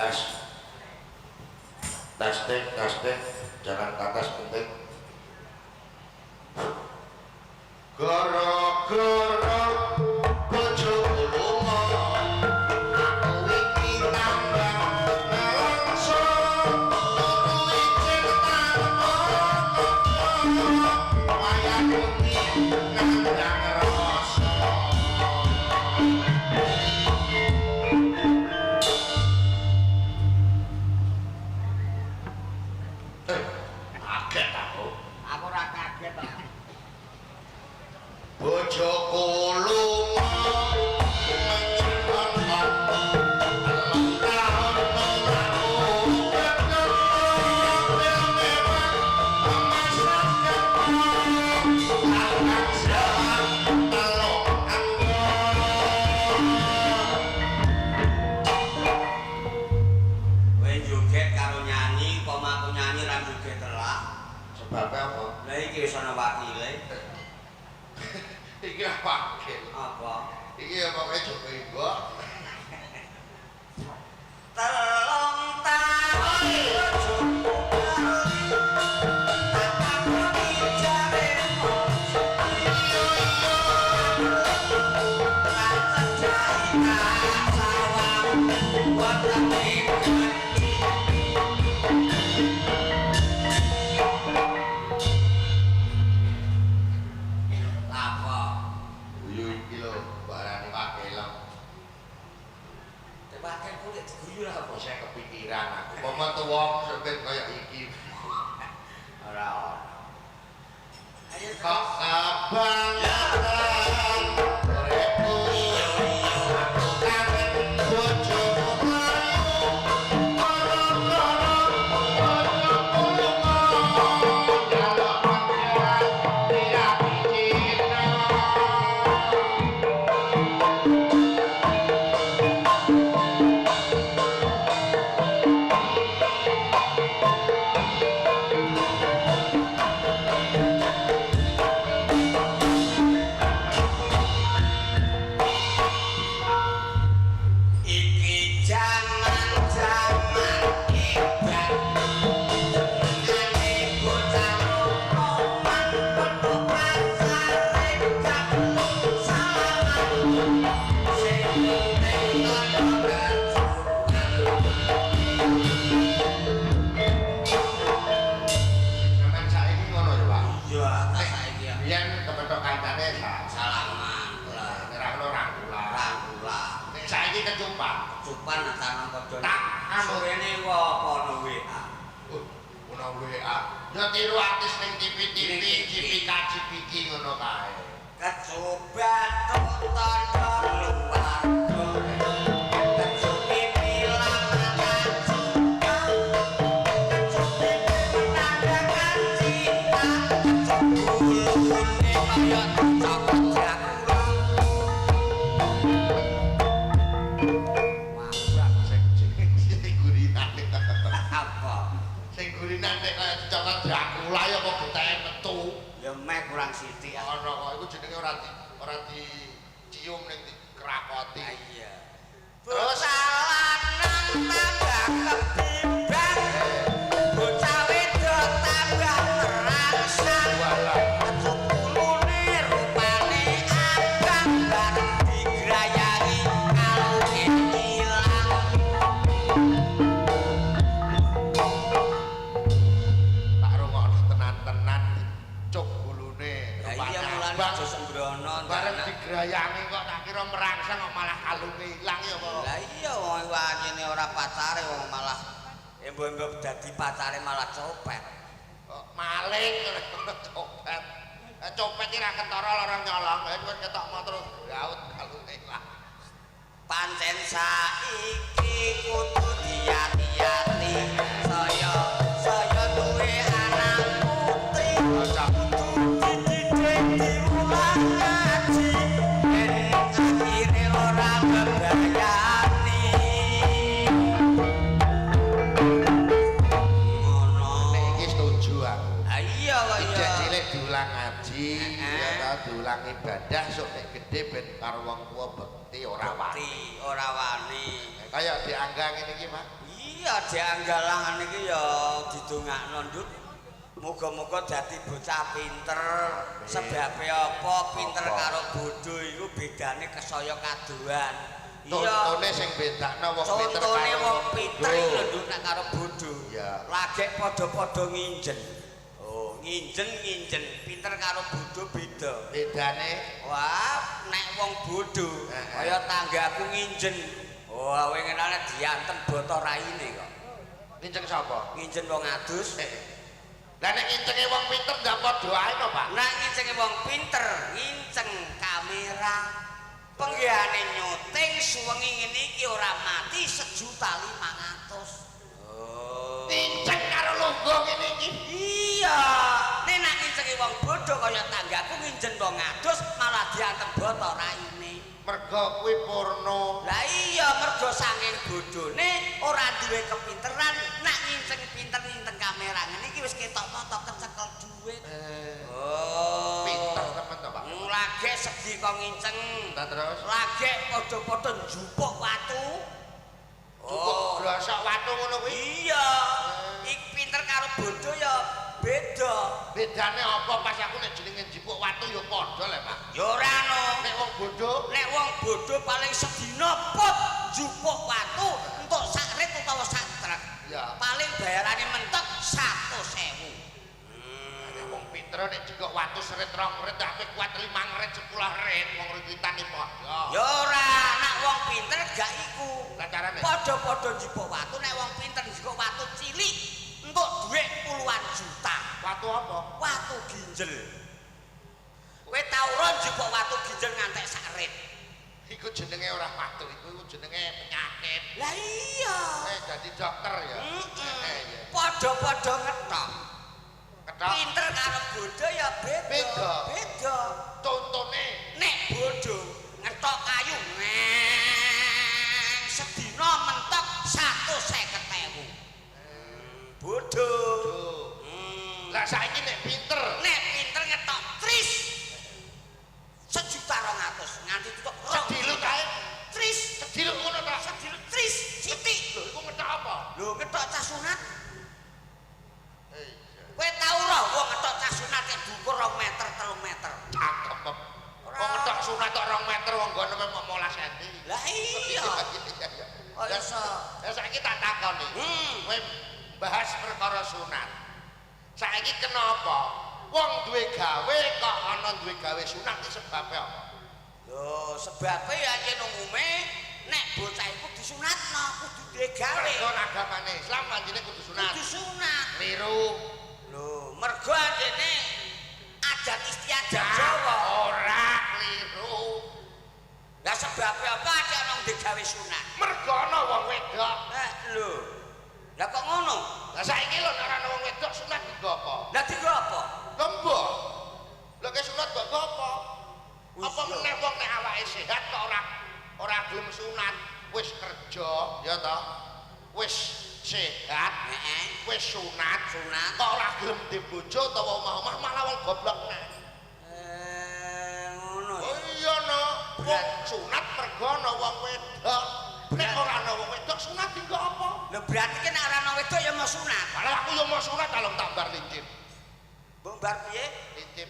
Tes. Testing, testing. Jangan ke atas penting. Gara-gara bojoku lunga, aku iki tambah nelongso, turu ijek tanpa kaca, wayah bengi nandhang rasa. Kaget aku. Aku ora kaget kok. Bojoku lunga mencekon telung taun ora ketemu, mewah emas ketemu, kakang sawang telung anggo. Kowe joget karo nyanyi, umpama aku nyanyi ra joget telak. Sebabnya apa? Lah iki wis ana wakile. Iki wakil. Apa? Iki ya pokoke Joko Imbok. Telung taun bojoku bali, tak takoni jare tak cedhaki tak sawang wetenge gedhi. Apa? Guyu iki lho, barane wakil. Wakil kulit diguyu lah apa? Saya kepikiran aku. Umpama tuwa sampeyan kaya iki. Ora ono. Ayo Kok kebangetan uripku, aku kangen bojoku ayu. Gara-gara bojoku lunga, njaluk pangeran dirabi Cina. Iki jaman-jaman edan, senengane bocah roman, penuh pasare gak salaman, sing penting ana kecupan. Sampeyan saiki ngono ya, Pak? Iya, tak saiki ya. Biyen kepethuk kancane Salaman lah, ora ono rangkulan. rangkulan. Nek saiki kecupan. Kecupan antara padha. Tak anu. Sorene apa ono WA. Ono WA. Ya tiru artis ning TV-TV, Ning TV. CPK CPK ngono kae. Kecoba tandha keluarga, kecupi melambangkan cinta, kecupi menandakan cinta, kecup gulune kaya dicokot Dracula. Mabrak Sing sing gurinane. apa? Sing gurinane nek kaya dicokot Dracula ya kok getahe metu. Ya meh kurang sithik ah. Ono kok iku jenenge ora dicium ning dikrakoti. Iya. Terus? Bocah lanang tambah kebimbang, bocah wedok tambah merangsang. Walah. Kecup kulune rupane abang, bareng digrayangi kalunge ilang. Tak rungokno tenan-tenan dicuk gulune Lah rupane iya mulane abang. aja sembrono. Bareng digrayangi kok tak kira merangsang kok malah kalunge ilang ya apa? Lah iya wong iku anyene ora pacare wong malah embo-embo dadi pacare malah copet. Kok maling ngono copet. Copet iki ra ketara lara nyolong, wis ketok motor gaut kalunge ilang. Pancen saiki kudu diati-ati, saya saya duwe anak putri, kudu dididik diulang ngaji, ben akhire ora bebayani. Ngono. Nek iki setuju aku. Ah iya kok Ijek iya. cilik diulang ngaji, Heeh. ya ta diulang ibadah sok nek gedhe ben karo wong tuwa bekti ora wani. Bekti ora wani. Kaya diangga ngene iki, Pak. Iya, dianggalan iki ya didongakno, Nduk. Muga-muga dadi bocah pinter. Sebabe apa pinter karo bodho iku bedane kesaya kadohan. Iya. Contone sing bedakno wong pinter Contone karo wong pinter bodho. Iki lho, Nduk, nek karo bodho. Iya. Lagek padha-padha nginjen. Oh, nginjen-nginjen, pinter karo bodho beda. Bedane Wah, nek wong bodho kaya tanggaku nginjen. Wah, winginane diantem boto raine kok. Nginjeng sapa? Nginjen wong adus. Lah nek ngincenge wong pinter ndak padha ae no, Pak. Nek ngincenge wong pinter, nginceng kamera. Penggehane nyuting suwengi ngene iki ora mati 1.500.000. Oh. Nginceng karo lungguh ngene iki. Iya, nek nak ngincenge wong bodho kaya tanggaku nginjen wong adus malah diantem boto raine. Mergo kuwi porno. Lah iya, mergo saking bodhone ora duwe kepinteran, nak nginceng pinter nginceng kamera ngene iki wis ketok moto kecekel dhuwit. Oh. Pinter temen to, Pak. Lagek segi kok nginceng. Lah terus Lagek padha-padha njupuk watu. cukup grosok watu ngono kuwi. Iya. Iki pinter karo bodho ya beda. Bedane apa pas aku nek jenenge njipuk watu ya padha le, Pak. Ya ora no. Nek wong bodho Nek wong bodho paling sedina pot njupuk watu entuk sak rit utawa sak truk. Ya. Paling bayarane mentok 100.000. Nek wong pinter nek jikok watu seret rong rit ape kuat 5 rit 10 rit wong ritane padha. Ya ora, nek wong pinter gak iku. Lah carane? Padha-padha njupuk watu, nek wong pinter njupuk watu cilik entuk dhuwit puluhan juta. Watu apa? Watu ginjel. Kowe tau ora njupuk watu ginjel ngantek sak rit? Iku jenenge ora watu, iku jenenge penyakit. Lah iya. Dadi dokter ya. Iya. Padha-padha ngetok. Ketok. Pinter karo bodho ya beda. Beda. Beda. Contone Nek bodho ngetok kayu ngeng sedina mentok 150.000. Bodho. Lah saiki nek pinter, Nek pinter ngetok tris 1.200.000 nganti tutuk rong sedilut juta. kae. Tris Sedilut ngono ta? sedilut tris sithik. Lho iku ngetok apa? Lho ngetok cah sunat. Iya. Kowe tau ora wong ngetok cah sunat nek dhuwur 2 meter 3 meter. Cakep. Wong ngetok sunat tok 2 meter wong gone mung 15 cm. Lah iya. Iya. Kok iso? Lah saiki tak takoni. Kowe bahas perkara sunat. Saiki kenapa wong duwe gawe kok ana duwe gawe sunat iki sebabe apa? Lho, sebabe ya yen umume nek bocah iku disunatno kudu duwe gawe. Mergo agamane Islam anjene kudu sunat. Kudu sunat. Keliru. Lho, mergo anjene adat istiadat Jawa. Ora keliru. Lah sebabe apa ada ana duwe gawe sunat? Mergo ana wong wedok. Eh, lho. Lah kok ngono? Lah saiki lho nek ora ana wong wedok sunat dienggo apa? Lah dienggo apa? Lho mbok. Lho ke sunat kok apa? Wis Apa ya. meneh wong nek awake sehat kok ora gelem sunat, wis kerja ya toh. Wis sehat, Heeh. wis sunat, Sunat. kok ora gelem di bojo utawa omah-omah malah wong goblok neh. Ngono Oh ya. iya no, wong sunat mergo ana wong wedok. Nek ora ana wong wedok sunat dienggo apa? Lho berarti ki nek ora ana wedok ya mau sunat. Malah aku yo mau sunat kalau tak bar lincip. Mbok bar piye? Lincip.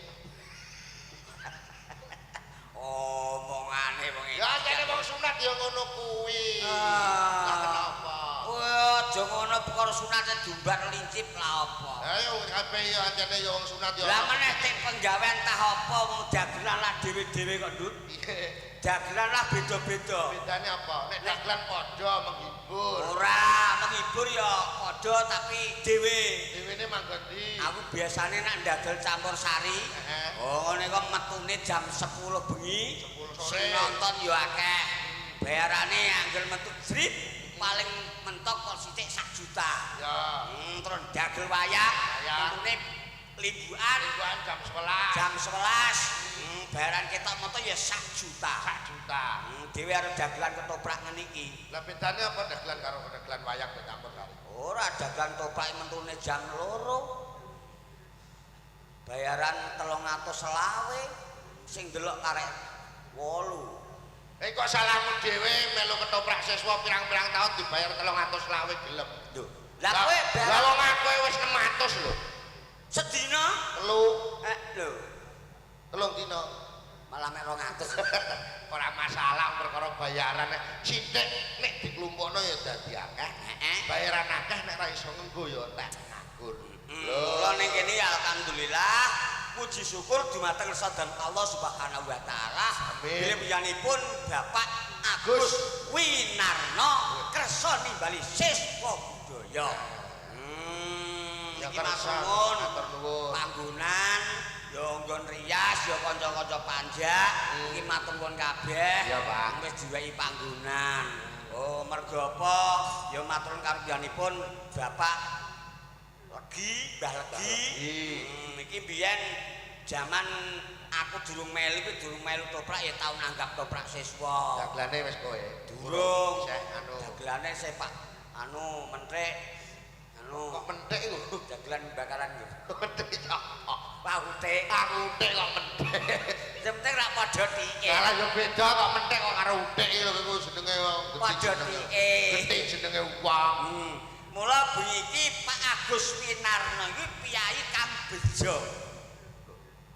Omongane wong iki. Ya jane wong sunat ya ngono kuwi. Ah. Lah kenapa? Wah, aja ngono perkara sunat dumbar lincip lah apa. Ayo kabeh ya anjene ya wong sunat ya. Lah meneh tek penggawean tah apa wong dagelan lah dhewe-dhewe kok, Ndut. Iya. Dagelan lah beda-beda. Bedane apa? Nek dagelan padha menghibur. Ora menghibur ya padha tapi dhewe. Dhewene manggon ndi? Aku biasane nek ndagel campur sari. Heeh. Oh, ngene kok metune jam 10 bengi. 10 sore. Sing nonton ya akeh. Bayarane anggel metu jrit paling mentok kok sithik 1 juta. Ya. Terus dagel wayang, Wayang. metune limbukan Limbukan jam 11. jam 11. Bayaran ketok metu ya 1 juta. 1 juta. Dhewe arep dagelan ketoprak ngene iki. Lah bedane apa dagelan karo dagelan wayang kok campur sari? Ora dagelan toprak mentune jam 2. Bayaran 325 sing delok karek 8. Eh, kok salahmu dhewe melu ketoprak siswa pirang-pirang tahun dibayar 325 gelem. Lho, lah kowe Lah wong aku wis 600 lho. Sedina? Telu, Eh, lho, 3 dina. Malah mek 200. Ora masalah, perkara bayaran nek sithik nek diklumpukno ya dadi akeh. Bayaran akeh nek ora iso ngenggo ya entek nganggur. Lho, kula ning kene ya alhamdulillah, puji syukur dumateng dan Allah Subhanahu wa taala. Amin. Bilih panjenenganipun Bapak Agus Winarno kersa nimbali siswa budaya. Ya Iki kersa, matur nuwun. Matur nuwun. Panggonan ya nggon rias ya kanca-kanca panjak, iki matur nuwun kabeh. Iya, Pak. Wis diwehi panggonan. Oh, mergo apa? Ya matur nuwun karo panjenenganipun Bapak Legi, Mbah Legi. Legi. Iki biyen jaman aku durung melu iki, durung melu toprak ya tau nanggap toprak siswa. Dagelane wis kowe. Durung. Isih anu. Dagelane sih Pak anu menthik anu. Kok menthik iku? Dagelan bakaran lho. Menthik apa? Pak Utik. Aku utik kok menthik. Sing penting ra padha tike. Kalah ya beda kok menthik kok karo utik iki lho, iku jenenge wong gede Padha jenenge. tike. Gede jenenge wong. Mula bengi iki Pak Agus Winarno iki piyayi kang bejo.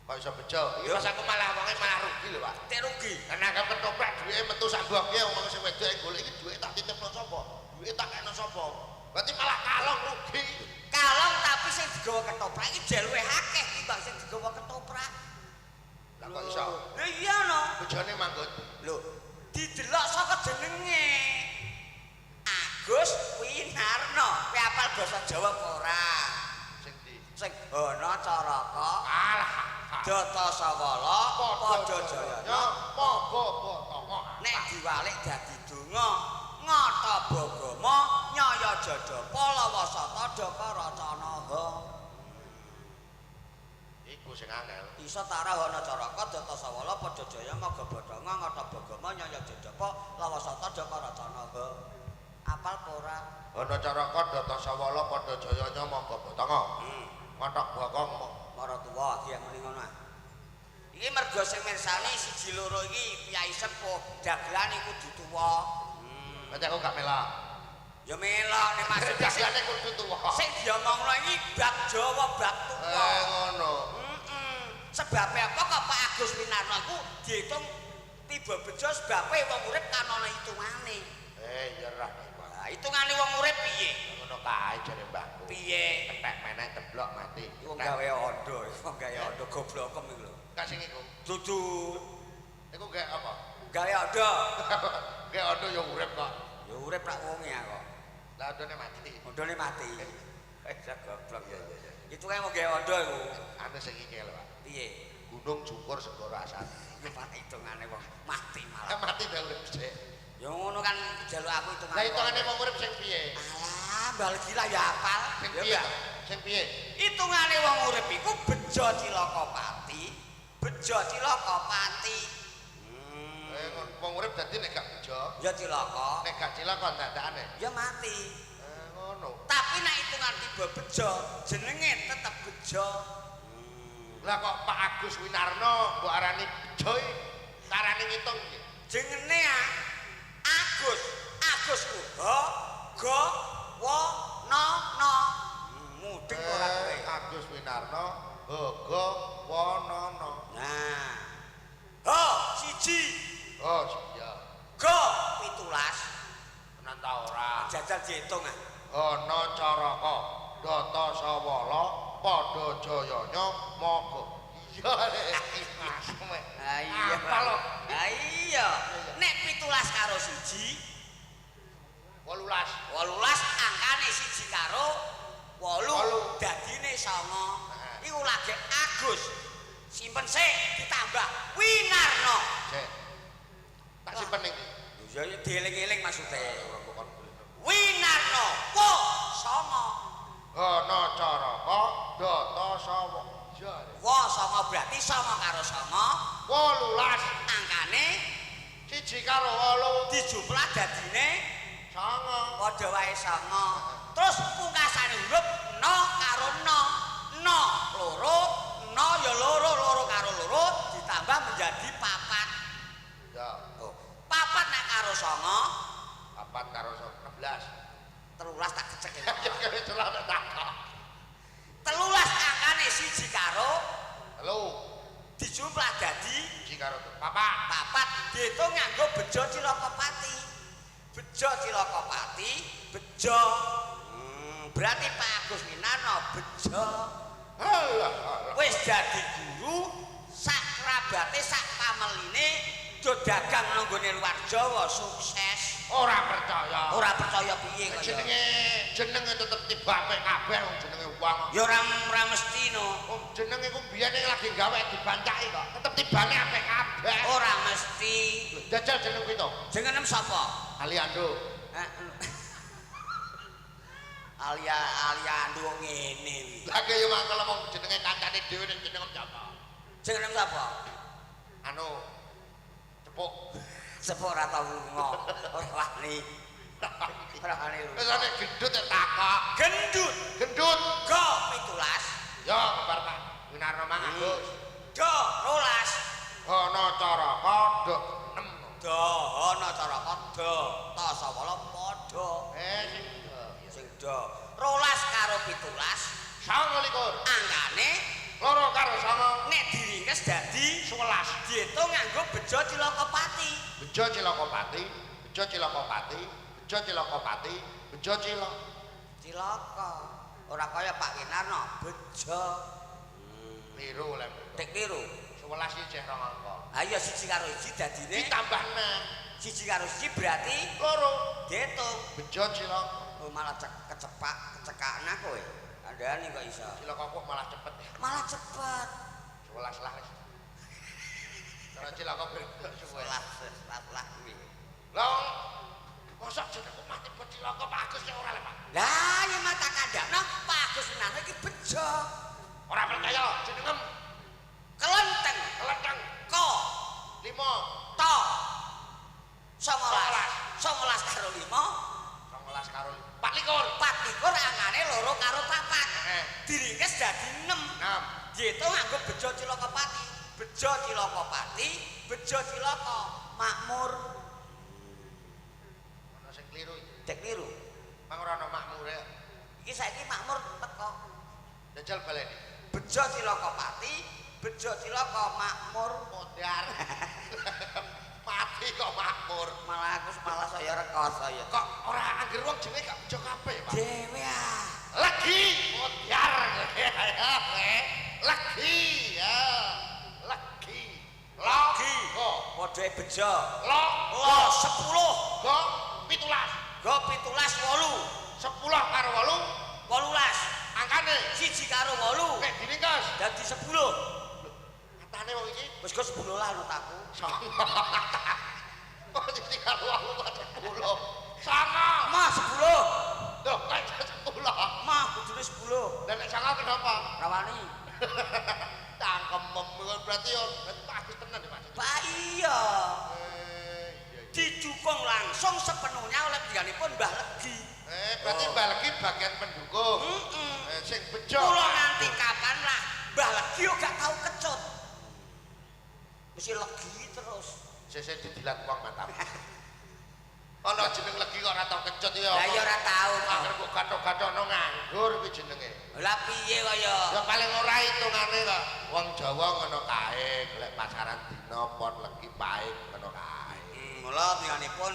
Kok iso bejo? Iki pas aku malah wonge malah rugi lho, Pak. Tek rugi. Karena aku ketoprak duwike metu sak mboke, wong sing wedok golek iki duwike tak titipno sapa? Duwike tak kekno sapa? Berarti malah kalong rugi. Kalong, tapi sing digawa ketoprak iki jek luwih akeh timbang sing digawa ketoprak. Lah kok iso? Lho iya no. Bejone manggon. Lho, didelok saka jenenge. Agus Winarno. Kowe apal basa Jawa apa ora? Sing ndi? Sing Hana Caraka Alah. Data Sawala Padha Jayana Padha Bathanga. Nek diwalik dadi donga, Ngata Bagama Nyaya Jadapa Lawa Sata Daka Racana. Iku sing angel. Iso tara Hana Caraka Data Sawala Padha Jaya Maga Bathanga Ngata Bagama Nyaya Jadapa Lawa Sata Daka Racana. Apal apa ora? Hana Caraka Data Sawala Padha Jayanya Maga Bathanga. Ngotok bokong. Mara tuwa iki yang muni ngono ah. Iki mergo sing mirsani siji loro iki piyai sepuh, dagelan iku kudu tuwa. Berarti aku gak melok. Ya melok nek maksud Dagelane kudu tuwa. Sing diomongno iki bab Jawa, bab tuwa. Eh, ngono. Heeh. Sebabe apa kok Pak Agus Winarno iku diitung tiba bejo? Sebabe wong urip kan ana hitungane. Eh, ya rah, Pak. Lah, hitungane wong urip piye? Ngono kae jare mbahku. Piye? Ketek menek teblok mati. Wong gawe ondo, wong gawe ondo goblokem iku lho. Gak sing iku. Dudu. Iku gawe apa? Gawe ondo. Gawe ondo ya urip kok. Ya urip rak wonge kok. Lah ondone mati. Ondone mati. Eh, goblok. Iya. Itu kae mau gawe ondo iku. Anu sing iki lho, Pak. Piye? Gunung Jungkur Segara Asat. Iku Pak hitungane wong mati Eh, malah. mati dah urip sik. Ya ngono kan jaluk aku hitungane. Lah hitungane wong urip sing piye? Alah, mbal gila ya apal. Sing Ya, piye Mbak. to? Sing piye? Hitungane wong urip iku bejo cilaka pati, bejo cilaka pati. Eh, ngono. Wong urip dadi nek gak bejo, Ya cilaka, nek gak cilaka dandakane. Ya mati. Eh, ngono. Tapi nek hitungan tiba bejo, jenenge tetep bejo. Lah kok Pak Agus Winarno mbok arani bejo iki? Carane ngitung piye? Jenenge ah, Agus, Agus ku ho, go, wo, no, no. Mudeng ora kowe? Eh, Agus Winarno Hogo Wonono. Nah. Ho, siji, Oh, iya. go, 17. Tenan ta ora? Jajal dihitung ah. Ana Caraka Data Sawala Padha Jayanya Maga. Iya, Mas. Ah iya. Apal lho. Ah iya. Nek 17 karo siji, 18. 18, angkane siji karo 8 8. Dadine 9. Heeh. Iku lagi Agus. Simpen sik ditambah Winarno. Sik. Tak simpen ning ndi? Ya ya dieling-eling maksude. Ora kok. Winarno, wo, 9. Ana Caraka Data Sawa. Iya. Wo 9 berarti 9 karo 9 18. Angkane Siji karo 8 dijumlah dadine 9. Padha wae 9. Terus pungkasane huruf 0 karo 0. 0 loro, 0 ya loro, loro karo loro ditambah menjadi papat. Ya. Oh. Papat. karo 9. 4 karo 16. 13 tak kecek. Ya kowe celok takok. 13 angkane 1 karo 3. Dijumlah dadi 1 karo 4. 4 diitung nganggo bejo cilaka pati. Bejo cilaka pati, bejo. Berarti Pak Agus Winarno bejo. Alah. Wis dadi guru, sak kerabate sak pameline do dagang nang nggone luar Jawa sukses. Ora percaya. Ora percaya piye kaya? Jenenge tetep tiba apik kabeh wong jenenge wong. Ya ora mesti no. Wong jenenge ku biyen lagi gawe dibancaki kok. Tetep tibane apik kabeh. Ora mesti. Jajal jeneng kuwi to. Jenengem sapa? Aliando. Alia Aliando ngene iki. Lah kaya mangkel wong jenenge kancane dhewe nek jenengem sapa? Jenengem sapa? Anu Cepuk. Cepuk ora tau lunga. Ora wani. Ora wani lunga. Wis ana gendut nek takok. Gendut. Gendut. Go 17. Ya kabar Pak Winarno Mang Agus. Do 12. Ana caraka dok 6. Do ana caraka do. Ta sawala padha. Sing sing do. 12 karo 17. 29. Angkane 2 karo 9. Nek diringkes dadi 11. Diitung nganggo bejo cilaka pati. Bejo cilaka pati, bejo cilaka pati, bejo cilaka pati, bejo cilaka. Cilaka. Ora kaya Pak Winarno, bejo. Liru lem. Tek liru. 11 iki jeh rong angka. Ha iya 1 karo 1 dadine ditambah 6. 1 karo 1 berarti 2. Diitung. Bejo cilaka. Oh malah kecepak, kecekakna kowe. Kandhane kok iso. Cilaka kok malah cepet. Malah cepet. 11 lah wis. Cara cilaka berbentuk suwe. 11 lah kuwi. Lah mosok jenengku mati cilaka Pak Agus ya ora lho Pak. Lah ya mata kandhane Pak Agus Winarno iki bejo. Ora percaya jenengem kelenteng. Kelenteng. Ko 5 to 19. 19 karo 5. 19 karo 24. 24 angkane 2 karo 4. Diringkes dadi 6. 6. Diitung nganggo bejo cilaka pati. Bejo cilaka pati, bejo cilaka makmur. Ono sing kliru iki. Dek kliru. Mang ora ono makmure. Iki saiki makmur teko. Jajal baleni. Bejo cilaka pati, bejo cilaka makmur modar. Mati kok makmur. Malah aku malah saya rekoso ya. Kok ora angger wong jenenge gak bejo kabeh, Pak. Dhewe ah. Legi modar. Legi ya. Legi. Legi. Go. Padha bejo. Lo Lo 10. Go 17. Go 17 8. 10 karo 8. 18. Angkane 1 karo 8. Nek diringkes dadi 10. Katane wong iki wis go 10 lah anut aku. 9. Kok 1 karo 8 kok 10. 9. Mah 10. Loh, kok 10? Mah kudune 10. Lah nek 9 kenapa? Rawani. Cangkemem berarti yo berarti Pak Agus tenan ya Pak. Pak iya. Iya. Didukung langsung sepenuhnya oleh panjenenganipun Mbah Legi. Berarti Mbah Legi bagian pendukung. Sing bejo. Kula nganti kapan lah Mbah Legi yo gak tau kecut. Mesti legi terus. Sesuk didilat wong matamu. Ana jeneng legi kok ora tau kecut ya. Lah ya ora tau. Angger kok gathok-gathokno nganggur kuwi jenenge. Lah piye kaya? Ya paling ora hitungane kok wong Jawa ngono kae, golek pasaran dina pon legi pahit ngono kae. Mula panjenenganipun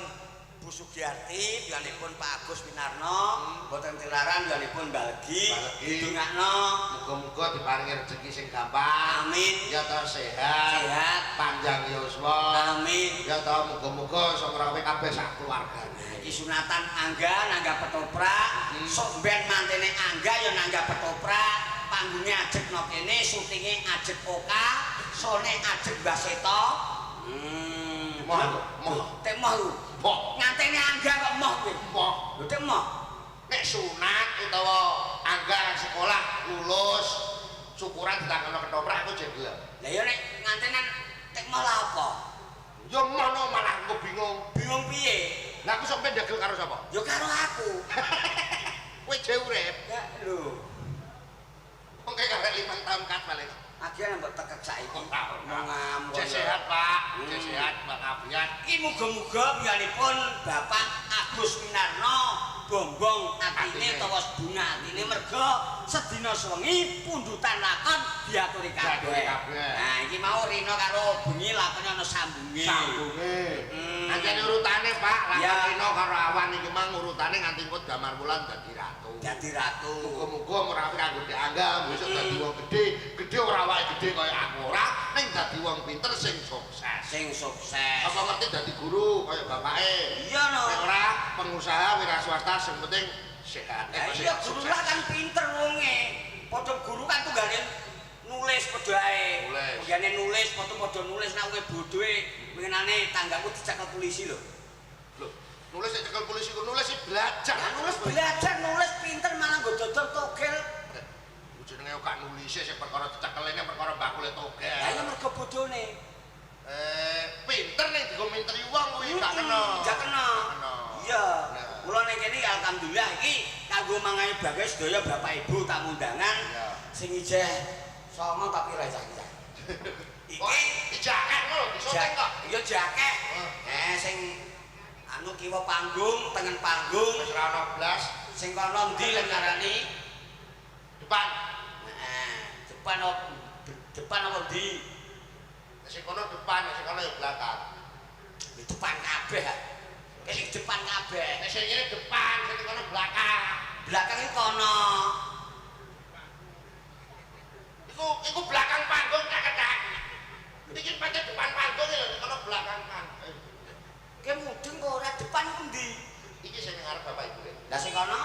Bu Sugiyarti, panjenenganipun Pak Agus Winarno, mboten tilaran panjenenganipun Mbah Legi, didongakno muga-muga diparingi rezeki sing gampang. Amin. Ya ta sehat. Sehat, panjang yuswa. Amin. Ya ta muga-muga iso ngrawuhi kabeh sak keluargane. Iki sunatan Angga nanggap ketoprak, sok ben mantene Angga ya nanggap ketoprak, panggungnya ajeg no kene, syutinge ajeg Oka, sone ajeg Mbah Seto. Moh, moh. Tek moh lu. Moh. Ngantene Angga kok moh kowe. Moh. Lho tek moh. Nek sunat utawa Angga sekolah lulus syukuran ditangono ketoprak aku jek gelem. Lah ya nek ngantenan tek moh lah apa? Ya moh no malah aku bingung. Bingung piye? Lah aku sampe ndagel karo sapa? Ya karo aku. Kowe jek urip. Ya lho. Wong kae karek 5 tahun kat paling. Akhirnya mbok tekek saiki. Ngamuk. Cek sehat, Pak. Cek sehat, Mbak Afiat. Iki muga-muga biyanipun Bapak Agus Winarno bombong atine utawa bunga atine merga sedina sewengi pundutan lakon diaturi kabeh. Nah, iki mau rino karo bengi lakone ana sambunge. Sambunge. Ancene urutane, Pak, lakon rino karo awan iki mang urutane nganti engko Damar Wulan dadi ratu. Dadi ratu. Muga-muga ora kanggo dianggap besok dadi wong gedhe, gedhe ora awake gedhe kaya aku ora, ning dadi wong pinter sing sukses. Sing sukses. Apa ngerti dadi guru kaya bapake? Iya no. Nek ora pengusaha wira swasta sing penting sehat. Iya guru lah kan pinter wonge. Padha guru kan tunggale nulis padha ae. Tunggale nulis padha-padha nulis nek kowe bodhoe winginane tanggaku dicekel polisi lho. Lho, nulis nek cekel polisi ku nulis sih belajar. Lah nulis belajar nulis pinter malah nggo dodol togel. Jenenge kok nulis sing perkara dicekelene perkara bakule togel. Lah iya mergo bodhone. Pinter ning digo minteri wong kuwi gak kena. Gak kena. Iya. Mula ning kene alhamdulillah iki kanggo mangayu bagas sedaya bapak ibu tamu undangan sing ijeh songo tapi ra isah. Iki jakek ngono disoting kok. Iya jakek. Sing anu kiwa panggung, tengen panggung wis ora ono blas. Sing kono ndi lek ngarani? Depan. Heeh, depan depan apa ndi? Sing kono depan, sing kono ya belakang. Di depan kabeh. Kene depan kabeh. Nek sing ngene depan, sing kono belakang. Belakang iki kono. Iku belakang panggung tak ketak. Iki pancen depan panggung lho, kono belakang panggung. Ki mudeng kok ora depan iku ndi? Iki sing ngarep bapak ibu. Lah sing kono?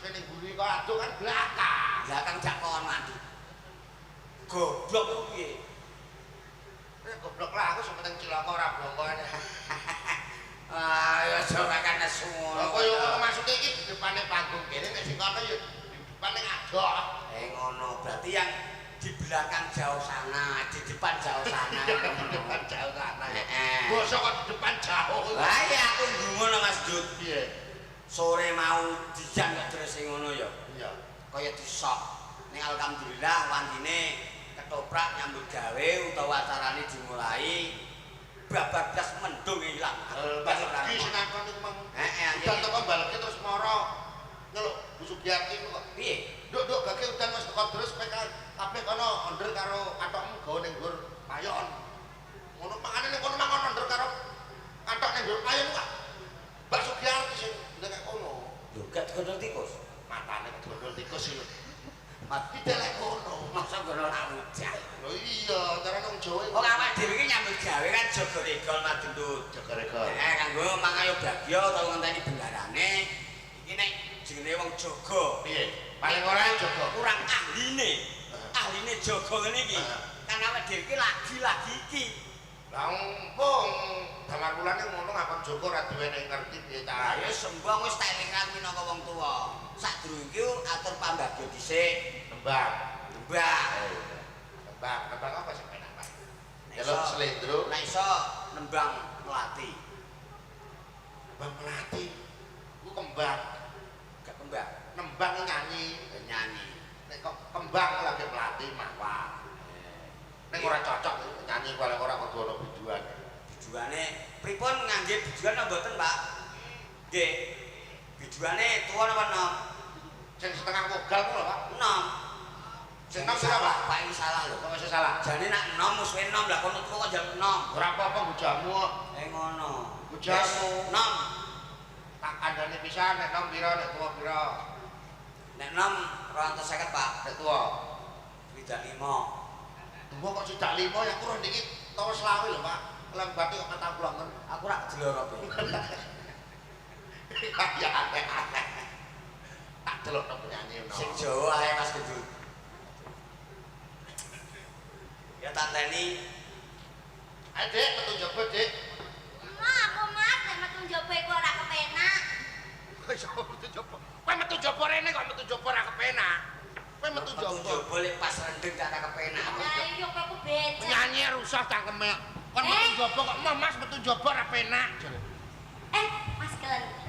Sing ning mburi kok adoh kan belakang. Belakang jak kono aduh. Goblok iku piye? Nek goblok lah aku sing penting cilaka ora blongko ene. Ah ya aja makan nesu ngono. Kok yo ngono maksude iki di depane panggung kene nek sing kono ya di depan ning adoh. Ngono, berarti yang di belakang jauh sana, di depan jauh sana. Di depan jauh sana. Heeh. Bosok kok di depan jauh. Lah iya aku ngono Mas Dut. Piye? Sore mau dijan kok terus ngono ya. Iya. Kaya disok. Ning alhamdulillah wandine ketoprak nyambut gawe utawa acarane dimulai babar blas mendung ilang. Balegi sing akon iku mang. Heeh. Udan teko balegi terus moro. Nyeluk Bu Sugiyarti kok. Piye? Nduk nduk gage udan wis teko terus kabeh kono onder karo katokmu gawe ning nggur payon. Ngono mangane ning kono mangan onder karo katok ning nggur payon kok. Mbak Sugiyarti sing ndek kono. Lho gak digondol tikus. Matane digondol tikus iki. Mati delek kono. Masa ngono ora ujan. Lho iya, carane wong Jawa Wong awake dhewe iki nyambut gawe kan jaga regol Mas Gendut. Jaga regol. Kanggo mangayo bagya utawa ngenteni bendarane. Iki nek jenenge wong jaga. Piye? Paling ora jaga. Kurang ahline. Ahline jaga ngene iki. Kan awake dhewe iki lagi-lagi iki. Lah wong Damar Wulane ngono ngakon jaga ora diwenehi ngerti piye carane. Ya sembong wis tak elingan minangka wong tuwa. Sadurunge iki atur pambagya dhisik. Nembang. Nembang. Nembang, nembang apa sing penak, Pak? Delok slendro. Nek iso nembang melati. Nembang melati. Ku kembang. Gak kembang. Nembang nyanyi, nyanyi. Nek kok kembang lagi melati mawar. Nek ora cocok nyanyi paling ora kudu ana biduan. Biduane pripun ngangge biduan apa mboten, Pak? Nggih. Biduane tuwa napa enom? Sing setengah wogal ku lho, Pak. Enom. Sing enom sira, Pak? Pak iki salah lho. Kok iso salah? Jane nek enom musuhe enom lah kono tuwa kok njaluk enom. Ora apa-apa bojomu kok. Ngono. Bojomu enom. Tak kandhane pisan nek enom pira nek tuwa pira? Nek enom 250, Pak. Nek tuwa 65. Tuwa kok sudah 5 ya aku roh niki tawa 25 lho, Pak. Lembate kok 40. Aku rak delok kowe. Ya aneh-aneh. Tak delokno penyanyi ngono. Sing Jawa ae Mas Gendut. Ya tanteni. Ayo Dik, metu njaba, Dik. Mak, aku Mas nek metu njaba iku ora kepenak. Kok iso metu njaba? Kowe metu njaba rene kok metu njaba ora kepenak. Kowe metu njaba. Metu njaba lek pas rendeng gak kepenak. Lah iya kowe ku becek. Penyanyi rusak cangkeme. Kon metu njaba kok moh Mas metu njaba ora penak. Mas Kelenteng.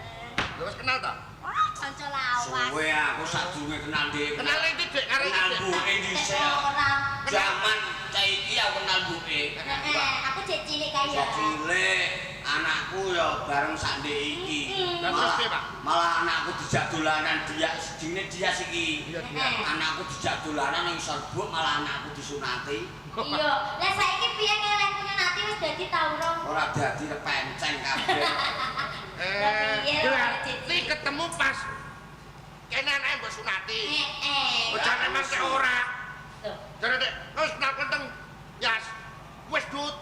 Lho wis kenal ta? Wah, kanca lawas. Suwe aku sadurunge kenal Dik. Kenal iki Dik karo iki. Kenal buke dhisik. Ora. Jaman saiki aku kenal mbuke. Heeh, aku jek cilik kae ya. Cilik, anakku ya bareng sak ndek iki. Lah terus piye, Pak? Malah anakku dijak dolanan dia, jenenge dia iki. Iya, dia. Anakku dijak dolanan ning serbuk malah anakku disunati. Iya, lah saiki piye kelek nyunati wis dadi ta urung? Ora dadi kepenceng kabeh. Lah piye lho, Berarti ketemu pas kene anake mbok sunati. Heeh. Bocah emang kek ora. Tuh. Jare dek, wis kenal kenteng. Yas. Wis dut.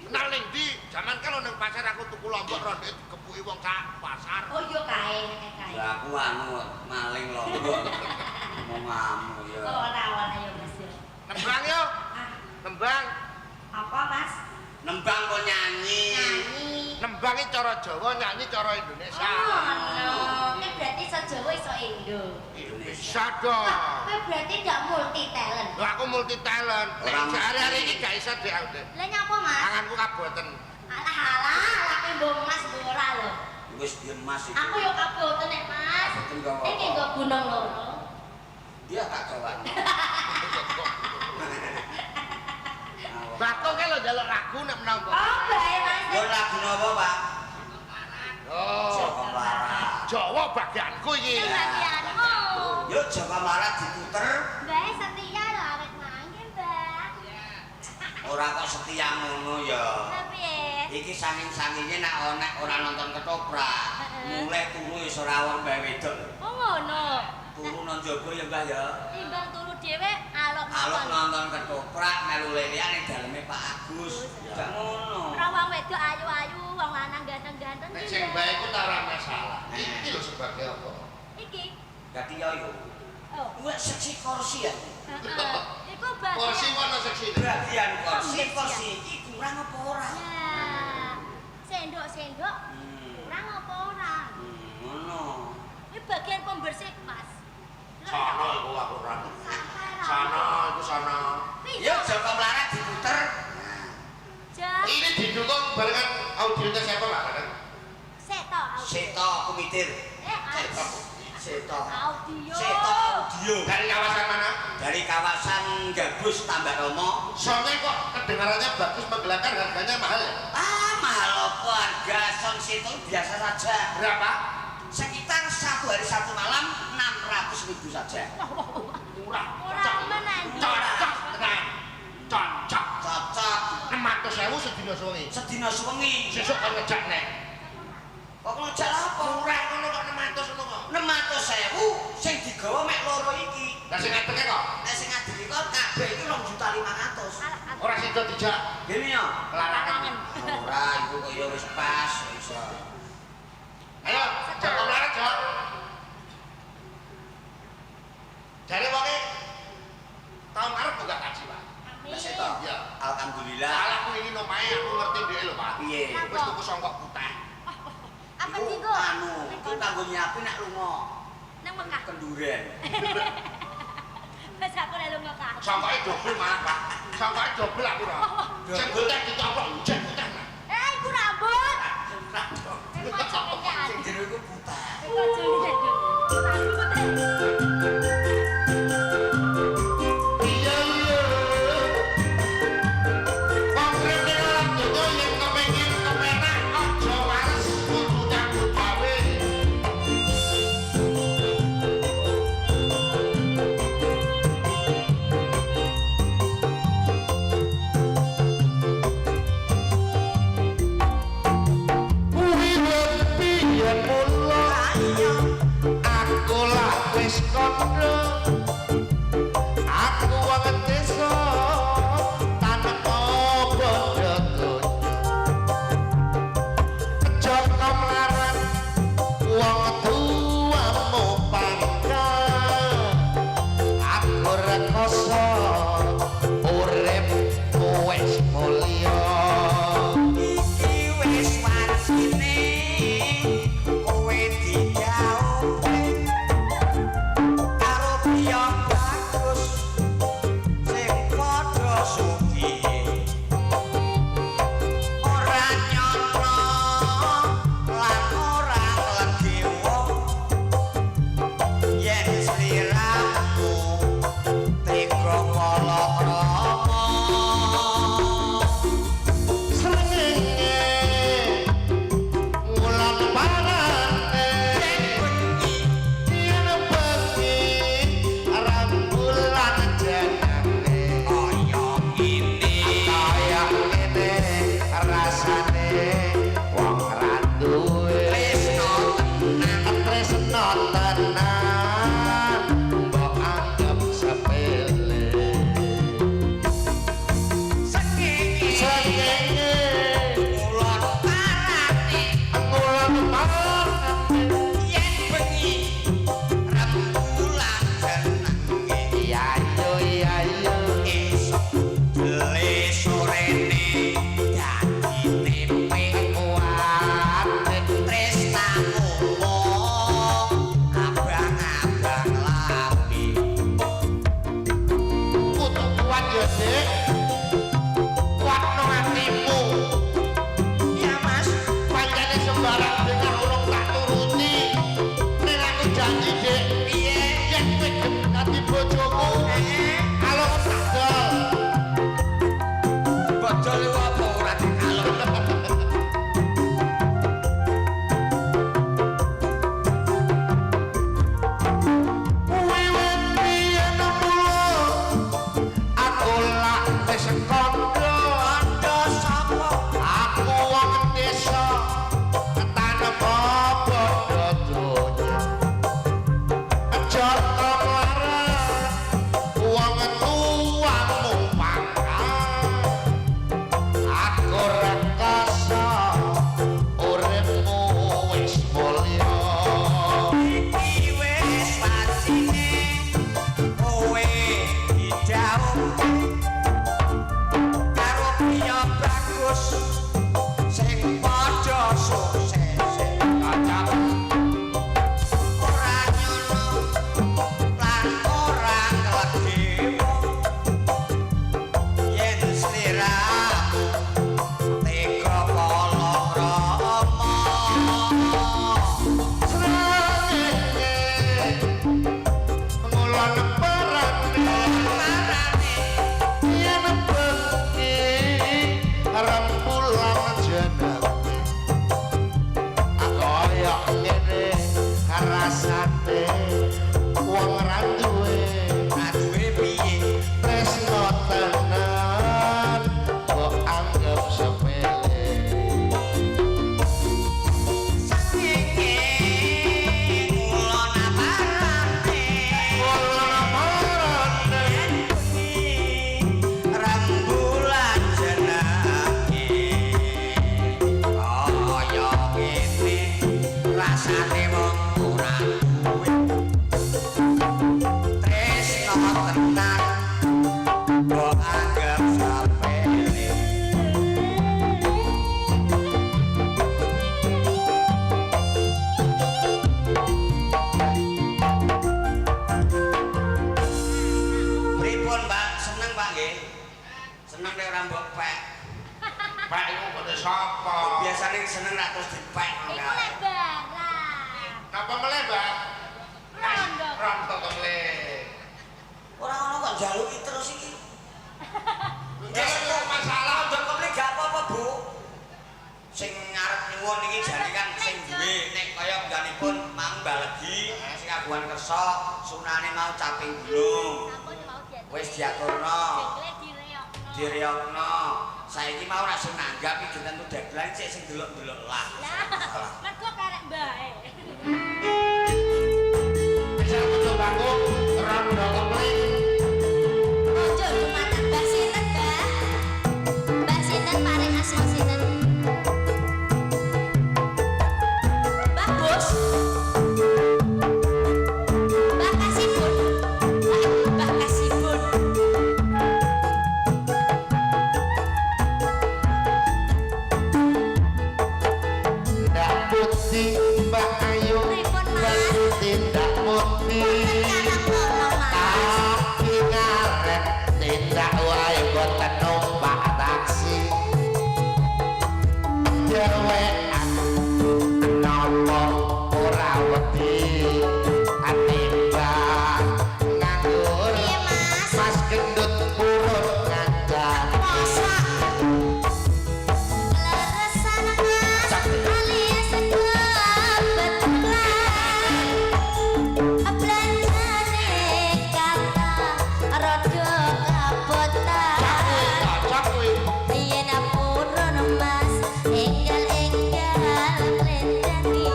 Kenal ning ndi? Jaman kan ning pasar aku tuku lombok ronde digepuki wong sak pasar. Oh iya kae, heeh kae. Lah aku anu maling lombok. Mau ngamuk ya. Oh, ora ora ya Mas ya. Nembang yo. Ah, Nembang. apa Mas? Nembang kok nyanyi. Nyanyi. Nembang iki cara Jawa, nyanyi cara Indonesia. Oh, no. Kowe berarti iso Jawa iso Indo. Bisa dong. Kowe berarti ndak multi talent. Lah aku multi talent. Nek Orang hari-hari iki gak iso dek aku. Dek. Lah nyapa Mas? Tanganku kaboten. Alah alah, alah kowe mbok Mas mbok ora lho. Wis biyen Mas iki. Aku yo kaboten nek Mas. Kaboten kok apa? Iki nggo gunung loro. Dia tak gawani. Bakung ke lho njaluk lagu nek menawa. Oh, bae Mas. Yo lagu napa, Pak? Oh, Jawa Melarat. Jawa bagianku iki. Itu bagianmu. Yo Jawa Melarat diputer, Bae setia lho awet mangke, Mbak. ora kok setia ngono ya. Lah piye? Iki saking-sakinge nek ana ora nonton ketoprak, mulai turu wis ora wong mbah wedok. Oh ngono. Turu nang jaba ya, Mbah ya. Timbang turu dhewe alok Alok nonton. nonton ketoprak melu lelian ning daleme Pak Agus. Gak ngono. Ora wong wedok ayu-ayu, wong lanang ganteng-ganteng. Nek ki, sing Mbak. bae ku ta ora masalah. Iki lho sebagai apa? Iki. Dadi yo yo. Oh. Kuwi seksi kursi ya. Heeh. Iku bagian. Kursi wono seksine. Bagian kursi, Pembersihan. kursi iki kurang apa ora? Ya. Sendok-sendok kurang apa ora? Ngono. Ini bagian pembersih, Mas. Sono iku aku ora. Sampai ra. Sono iku sono. Yo Joko Melarat diputer. Ini didukung barengan audionya siapa Pak? Kadang? Seto audio. Seto kumitir. Eh, Seto. audio. Seto audio. Dari kawasan mana? Dari kawasan Gabus Tambakromo. Soalnya kok kedengarannya bagus menggelakkan harganya mahal ya? Ah, mahal apa harga sound Seto biasa saja. Berapa? Sekitar 1 hari 1 malam 600.000 saja. Murah. Murah menan. Cocok tenan. Cocok. Cocok. 600.000 sedina suwengi. Sedina suwengi. Sesuk kon ngejak nek. Kok ngejak apa? Murah ngono kok 600 ngono kok. 600.000 sing digawa mek loro iki. Lah sing ngadeke kok Nek sing ngadeg kok kabeh iki 2.500.000. ora sida dijak Gini ya. kelarangan. Ora, iku kok ya wis pas iso. Ayo, Joko Melarat, Jok. Jare wonge tahun ngarep munggah kaji, Pak. Amin. Wis to. Iya. Alhamdulillah. Salah aku ingin omahe aku ngerti dhek lho, Pak. Piye? Wis tuku songkok putih. Apa Iku dienggo? Anu, iku kanggo nyiapin nek lunga Nang Mekah. kenduren. Wis aku lek lunga Kak. Songkoke dobel malah, Pak. Songkoke dobel aku ora. Sing putih dicoplok, sing putih. Eh, iku rambut. Iku aja kenyan. Sing jero iku putih. Iku aja kenyan. Rambut. Iya iya. Wong rene ora dodo yen kepengin kepenak aja wares kudu nyambut gawe. Kuwi piye mula Ayo. Jaluki terus iki. Nggih, ora masalah. Ndok keplik gak apa-apa, Bu. Sing ngarep nyuwun iki jane kan sing duwe nek kaya ngganipun mang balegi sing kagungan kersa sunane mau caping gunung. Sampun mau diatur. Wis diaturno. Jengle direyokno. Direyokno. Saiki mau nek sing nanggap iki tentu dagelan sik sing delok-delok lah. Lah, mergo karek mbae. Bisa kudu panggung rondo keplik. Ojo dumateng Mbah sinten, Mbah? Mbah sinten paring asma sinten? Mbah Bos. Mbah Kasibun. Mbah Kasibun. Ndak putih Mbak Ayu. Pripun, Mbak Mas? Putih ndak putih. Boten karang wono, Mas. Tapi ngaret tindak wae boten numpak taksi. Dhewean napa ora wedi atimbang nganggur. Piye, Mas? Mas gendut purun ngancani. Masa? Kleresan, Mas, alias kebetulan. Belanjane kata rada kabotan. Cocok kuwi. Yen purun Mas, enggal-enggal mlendani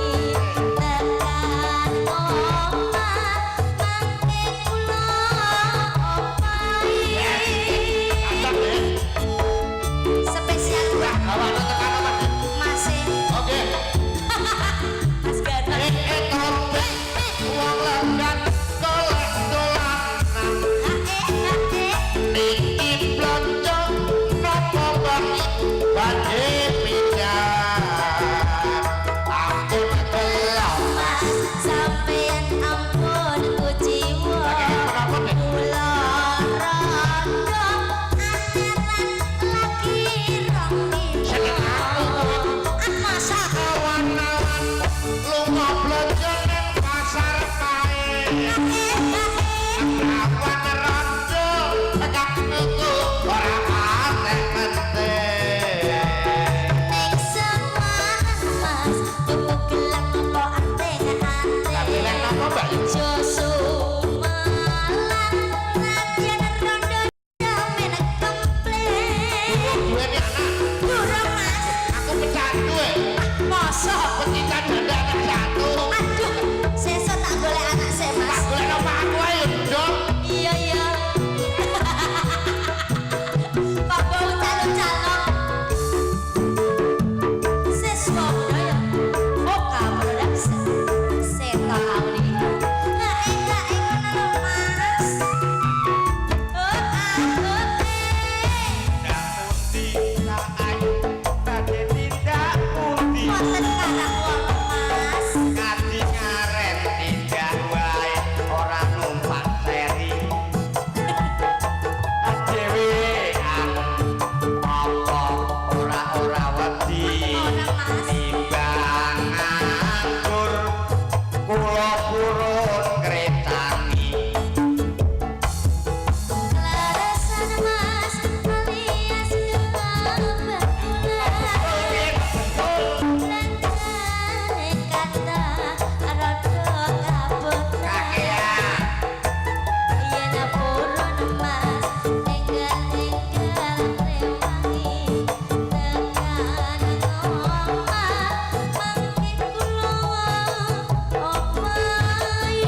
tekan omah mangke kula opahi. Cocok ya. Spesial Wah, gawane tekan omah. Mase. Oke. Mas Ganteng. Eh, tombek wong lenggan golek dolanan. Hae hae. Niki blonjo napa mbak badhe pindah. Ampun kelok. Mas sampeyan ampun kuciwa. Kenapa nih? Kula rondo anyaran lagi rong dina. Ah masa Awan-awan lunga blonjo nang pasar pae. hae hae. Awan rondo tekan tuku ora patek penting. Ning Semarang Mas tuku gelang apa Tapi lek anting-anting. napa mbak Yu? Jo sumelang nadyan rondo men kempleng. Duwe anak, Durung Mas. Aku pecandu e. Masa? Pecican janda anak satu. Aduh, sesuk tak golek anak sik, Tak Mas. golek apa aku ae ndok. Iya, iya. Pak bau calon-calon. Siswa budaya. Oka Production. Seto Audio. Hae hae ngono lho, Mas. Oh, ah, oh, eh. Ndak putih tak ayu badhe tindak pundi. Boten karang wono, Mas. Ngadi ngaret tindak wae ora numpak seri. Dhewean apa ora ora wedi Ora, Mas. timbang nganggur kula purun ngretani. Kleresan Mas alias kebetulan. Belanjane kata rada kabotan. Kakean. Yen purun Mas enggal-enggal rewangi tekan omah mangke kula opahi.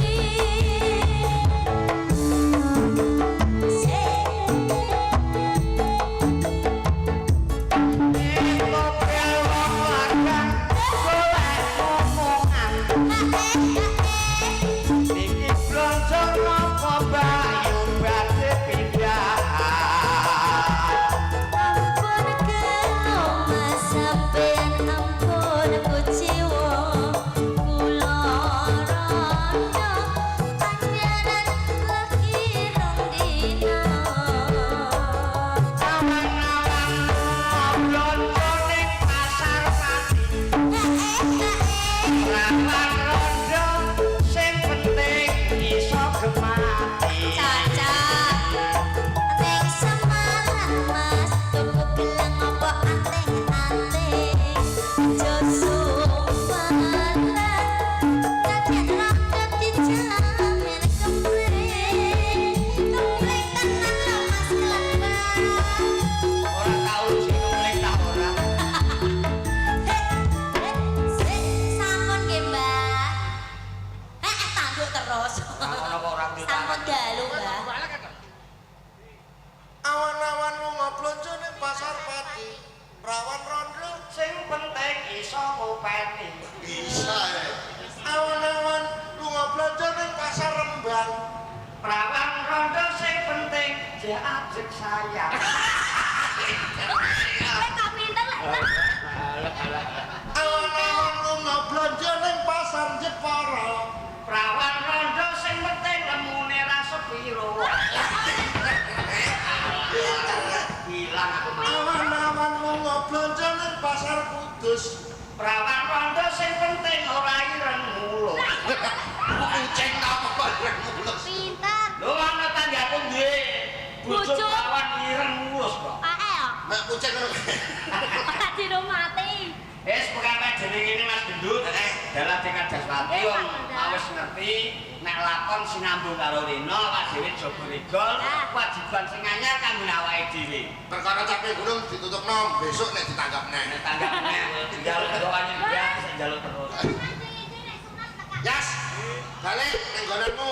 Nduk terus. Ora ngono kok ora duwe Sampun dalu, Mbah. Awan-awan lunga blonjo ning pasar pati. Prawan rondo Sing penting iso ngopeni. bisa e. Awan-awan lunga blonjo ning pasar Rembang. Prawan rondo sing penting jek ajek sayang. Kowe kok pinter lek. Awan-awan lunga blonjo ning pasar Jepara. Prawan rondo sing penting lemune ra sepiro. Bilang aku mau. Awan-awan lunga blonjo ning pasar Kudus. Prawan rondo sing penting ora ireng mulus. Kucing ta apa kok ireng mulus. Pinter. Lho ana tanggaku duwe bojo Bojo. prawan ireng mulus kok. Pae yo. Mek kucing ngono. Ora dirumati. Wis pokoke jeneng ngene Mas Gendut. Dalah dengan Daswati Nggih, wong Pak Gendut. wis ngerti nek lakon sinambung karo Rino awak dhewe jogo regol Ah. kewajiban sing anyar kanggo awake dhewe. Perkara capek gunung ditutupno besok nek ditanggap neh. Nek tanggap nek njaluk doane dia wis njaluk terus. Yas, balik ning nggonanmu.